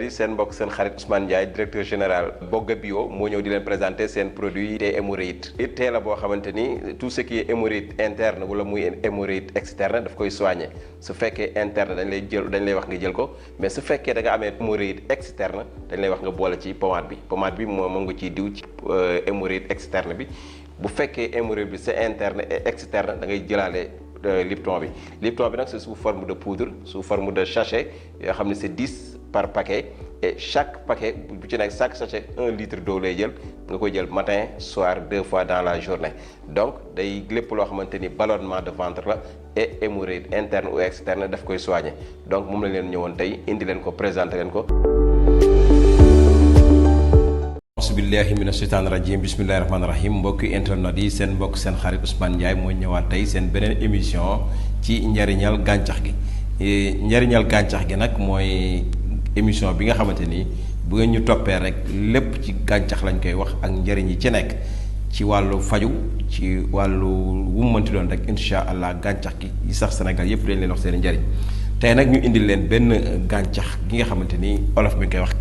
yi seen mbokk seen xarit Ousmane Ndiaye directeur général Boga Bio moo ñëw di leen présenter seen produit des hémorroïdes. it la boo xamante ni tout ce qui est hémorroïde interne wala muy hémorroïde externe daf koy soigner su fekkee interne dañ lay wax nga jël ko mais su fekkee da nga amee hémorroïde externe dañ lay wax nga boole ci pommade bi moom nga ciy diw ci hémorroïde externe bi. bu fekkee hémorroïde bi c'est interne et externe da ngay jëlaale Lipton bi nag c'est sous forme de poudre sous forme de sachet yoo xam ne c'est 10 par paquet et chaque paquet bu ci nekk chaque sachet 1 litre d'eau lay jël nga koy jël matin soir 2 fois dans la journée donc day lépp loo xamante ni ballonnement de ventre la et hémorroïde interne ou externe daf koy soigner donc moom la leen ñëwoon tey indi leen ko présenter leen ko. bismillahi mina shaytaani rajim bismillahi rahmaani rahim mbokki internet yi seen mbokk seen xarit Ousmane Ndiaye mooy ñëwaat tey seen beneen émission ci njariñal gàncax gi njariñal gàncax gi nag mooy émission bi nga xamante ni bu ngeen ñu toppee rek lépp ci gàncax lañ koy wax ak njariñ yi ci nekk ci wàllu faju ci wàllu wu mu mënti doon rek incha allah gàncax gi yi sax Sénégal yépp dañ leen wax seen njariñ tey nag ñu indil leen benn gàncax gi nga xamante ni olof bi koy wax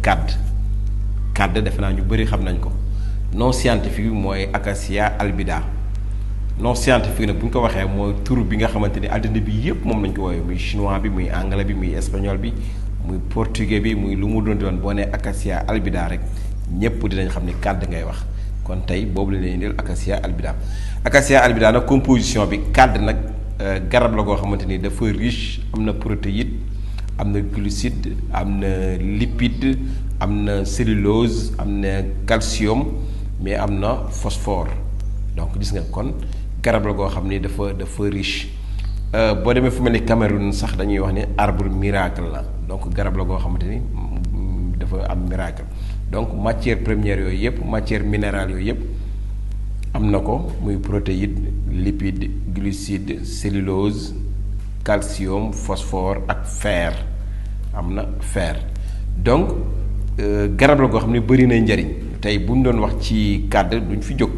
kàdd defe naa ñu bëri xam nañ ko nom scientifique bi mooy Acacia albida nom scientifique nag bu ñu ko waxee mooy tur bi nga xamante ni àddina bi yëpp moom lañ ko woowee muy chinois bi muy anglais bi muy espagnol bi muy portugais bi muy lu mu doon doon boo nee Acacia albida rek ñëpp dinañ xam ni kàdd ngay wax kon tey boobu la ñuy indil Acacia albida nag composition bi kàdd nag garab la goo xamante ni dafa riche am na protéine am na glucide am na lipide am na cellulose am na calcium mais am na phosphore donc gis nga kon garab la goo xam ni dafa riche boo demee fu mel ni Cameroun sax dañuy wax ni arbre miracle la donc garab la goo xamante ni dafa am miracle donc matière première yooyu yëpp matière minérale yooyu yëpp am na ko muy protéine lipide glucide cellulose calcium phosphore ak fer am na fer donc garab la goo xam ne bëri na njariñ tey bu ñu doon wax ci kàdd duñ fi jóg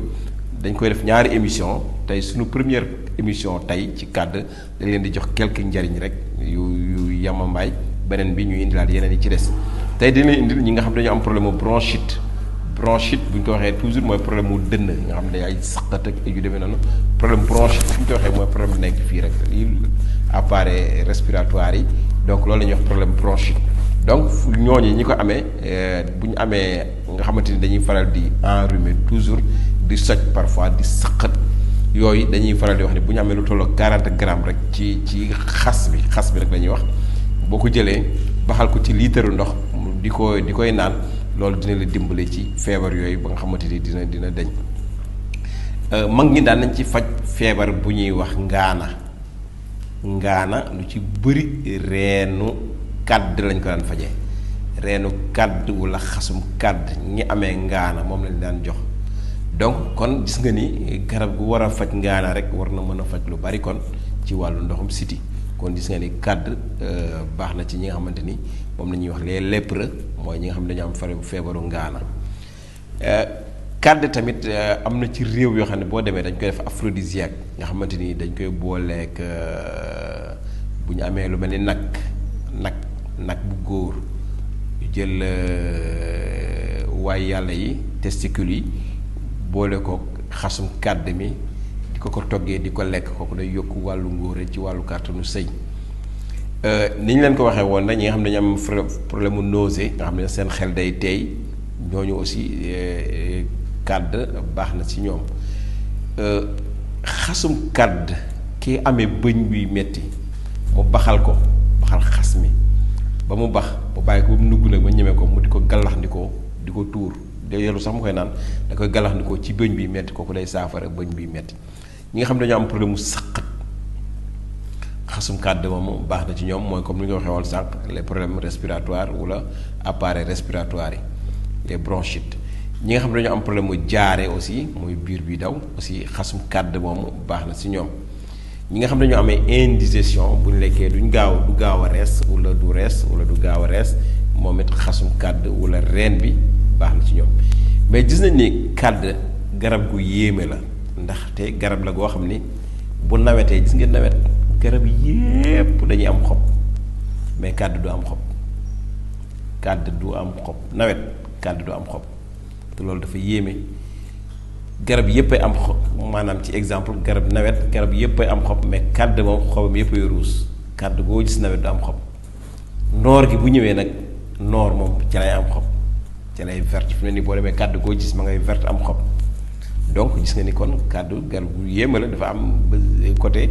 dañ koy def ñaari émission tey suñu première émission tey ci kàdd dañ leen di jox quelques njariñ rek yu yamambaay beneen bi ñuy indilaat yeneen yi ci des tey dañ leen indil ñi nga xam dañu am problème mu bronchite bu ñu ko waxee toujours mooy problème mu dënn nga xam ne ay saqat ak yu demee noonu problème bronchite bu ñu ko waxee mooy problème nekk fii rek lii appareil respiratoire yi donc loolu la ñuy wax problème bronchite donc ñooñu ñi ko amee bu ñu amee nga xamante ni dañuy faral di enrhumer toujours di soj parfois di saqat yooyu dañuy faral di wax ni bu ñu amee lu tolloo 40 grammes rek ci xas bi rek la ñuy wax boo ko jëlee baxal ko ci liitaru ndox di koy naan loolu dina la dimbale ci feebar yooyu ba nga xamante ni dina dañ mag ñi daan nañ ci faj feebar bu ñuy wax ngaana lu ci bëri reenu kàdd lañ ko daan fajee reenu kàdd wala xasum kàdd ñi amee ngaana moom lañ daan jox donc kon gis nga ni garab gu war a faj ngaana rek war na mën a faj lu bari kon ci wàllu ndoxum siti kon gis nga ni kàdd baax na ci ñi nga xamante ni moom la ñuy wax les lépreux mooy ñi nga xam ne dañu am feebaru ngaana kàdd tamit am na ci réew yoo xam ne boo demee dañ koy def aphrodisiaque nga xamante ni dañ koy booleek bu ñu amee lu mel ni nag bu góor ñu jël waay yàlla yi testicules yi boole ko xasum kàdd mi di ko toggee di ko lekk kooku day yokk wàllu ngóore ci wàllu kàttanu sëy ni ñu leen ko waxee woon nag ñi nga xam ne dañu am problème mu nausée nga xam ne seen xel day teey ñooñu aussi kàdd baax na ci ñoom xasum kàdd ki amee bëñ buy metti mu baxal xas mi ba mu bax mu bàyyi ko ba mu nugg nag ba ñemee ko mu di ko gallaxndikoo di ko tuur de yelu sax mu koy naan da koy gallaxndikoo ci bëñ biy metti kooku day saafara bëñ biy metti ñi nga xam ne dañoo am problème mu saqat xasum kàdd moomu baax na ci ñoom mooy comme ni nga waxee woon sànq les problèmes respiratoires wala appareil respiratoire yi les bronchites ñi nga xam ne dañoo am problème mu jaare aussi muy biir bi daw aussi xasum kàdd moomu baax na ci ñoom ñi nga xam ne dañoo amee indigestion bu ñu lekkee du gaaw a rees wala du gaaw a rees moom it xasum kàdd wala reen bi baax na ci ñoom mais gis nañ ni kàdd garab gu yéeme la ndaxte garab la goo xam ni bu nawetee gis ngeen nawet garab yépp dañuy am xob mais kàdd du am xob kàdd du am xob nawet kàdd du am xob te loolu dafa yéeme garab yépp ay am xob maanaam ci exemple garab nawet garab yépp ay am xob mais kàdd moom xobam yépp ay ruus kàdd goo gis nawet du am xob noor gi bu ñëwee nag noor moom ca lay am xob ca lay verte fi mu ne nii boo demee kàdd goo gis ma ngay verte am xob donc gis nga ni kon kàddu garab bu yéeme la dafa am côté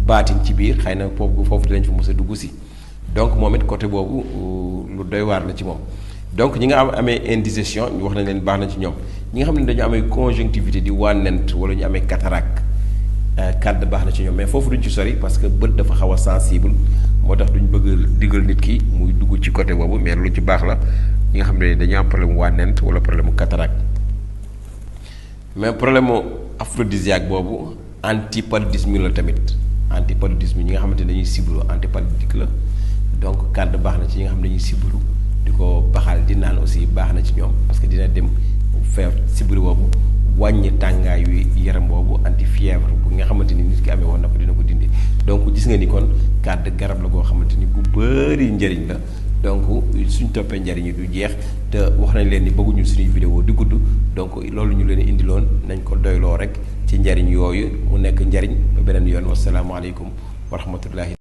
baatin ci biir xëy na foofu dinañ fa mos a dugg si donc moom it côté boobu lu doy waar la ci moom donc ñi nga amee indigestion ñu wax nañ leen baax na ci ñoom ñi nga xam ne dañu amee conjonctivité di wànnent wala ñu amee cataracte kàdd baax na ci ñoom mais foofu duñ ci sori parce que bët dafa xaw a sensible moo tax duñ bëgg digal nit ki muy dugg ci côté boobu mais lu ci baax la ñi nga xam ne dañu am problème wànnent wala problème mu cataracte mais problème mu aphrodisiaque boobu antipaludisme la tamit antipaludisme ñi nga xamante ne dañuy sibiru antipaludique la donc kàdd baax na ci ñi nga xam ne dañuy sibiru di ko baxal di naan aussi baax na ci ñoom parce que dina dem feebar sibiru boobu wàññi tàngaay wi yaram boobu anti fièvre bu nga xamante ni nit ki amee woon na ko dina ko dindi donc gis nga ni kon kàdd garab la goo xamante ni bu bëri njëriñ la donc suñ toppee njëriñ yi du jeex te wax nañ leen ni bëgguñu suñuy vidéo di gudd donc loolu ñu leen indiloon nañ ko doyloo rek ci njëriñ yooyu mu nekk njëriñ ba beneen yoon wasalaamaaleykum wa rahmatullahi